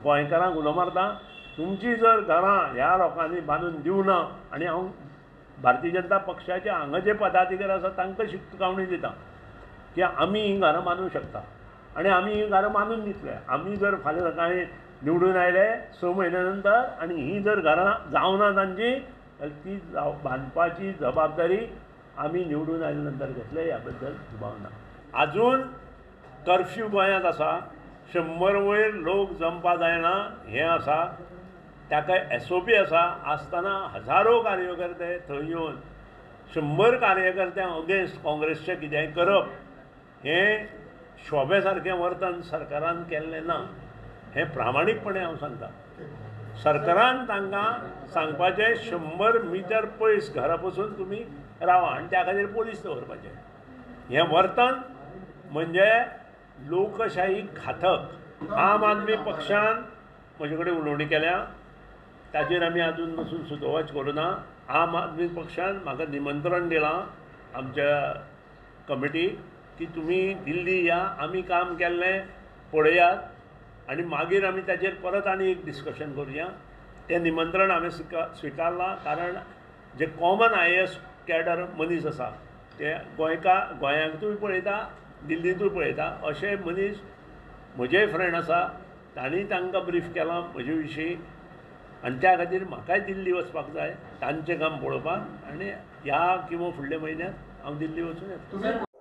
गोंयकारांक उलो मारता, तुमची जर घरां ह्या लोकांनी बांदून दिवना, आनी हांव भारतीय जनता पक्षाचे हांगा जे पदाधिकारी आसा तांकां शिटकावणी दिता की आमी हीं घरां बांदूंक शकता आनी आमी हीं घरां बांदून दितले. आमी जर फाल्यां सकाळीं निवडून आयले 6 म्हयन्या नंतर आनी हीं जर घरां जावना तांची, जाल्यार ती बांदपाची जबाबदारी आमी निवडून आयले नंतर घेतले, ह्या बद्दल दुबाव ना. आजून कर्फ्यू गोंयांत आसा, 100 वयर लोक जमपा जायना हें आसा, ताका SOP आसा. आसतना हजारो कार्यकर्ते थंय येवन 100 कार्यकर्त्यां अगेन्स्ट काँग्रेसचें कितेंय करप हें शोभे सारकें वर्तन सरकारान केल्लें ना, हें प्रामाणीकपणे हांव सांगता. सरकारान तांकां सांगपाचें 100 मिटर पयस घरा पसून तुमी रावा आनी त्या खातीर पोलीस दवरपाचे. हें वर्तन म्हणजे लोकशाही घातक. आम आदमी पक्षान म्हजे कडेन उलोवणी केल्या, ताचेर आमी आजून पसून सुतोवाच करुना. आम आदमी पक्षान म्हाका निमंत्रण दिलां आमच्या कमिटीक की तुमी दिल्ली या, आमी काम केल्लें पळयात आनी मागीर आमी ताचेर परत आनी एक डिस्कशन करुया. तें निमंत्रण हांवें स्विकारलां, कारण जे कॉमन IAS cadre मनीस आसा ते गोंयांतूय पळयता, दिल्लींतूय पळयता, अशे मनीस म्हजेय फ्रेंड आसा, तांणी तांकां ब्रीफ केलां म्हजे विशीं, आनी त्या खातीर म्हाकाय दिल्ली वचपाक जाय तांचें काम पळोवपाक, आनी ह्या किंवा फुडल्या म्हयन्यांत हांव दिल्ली वचून येतलो.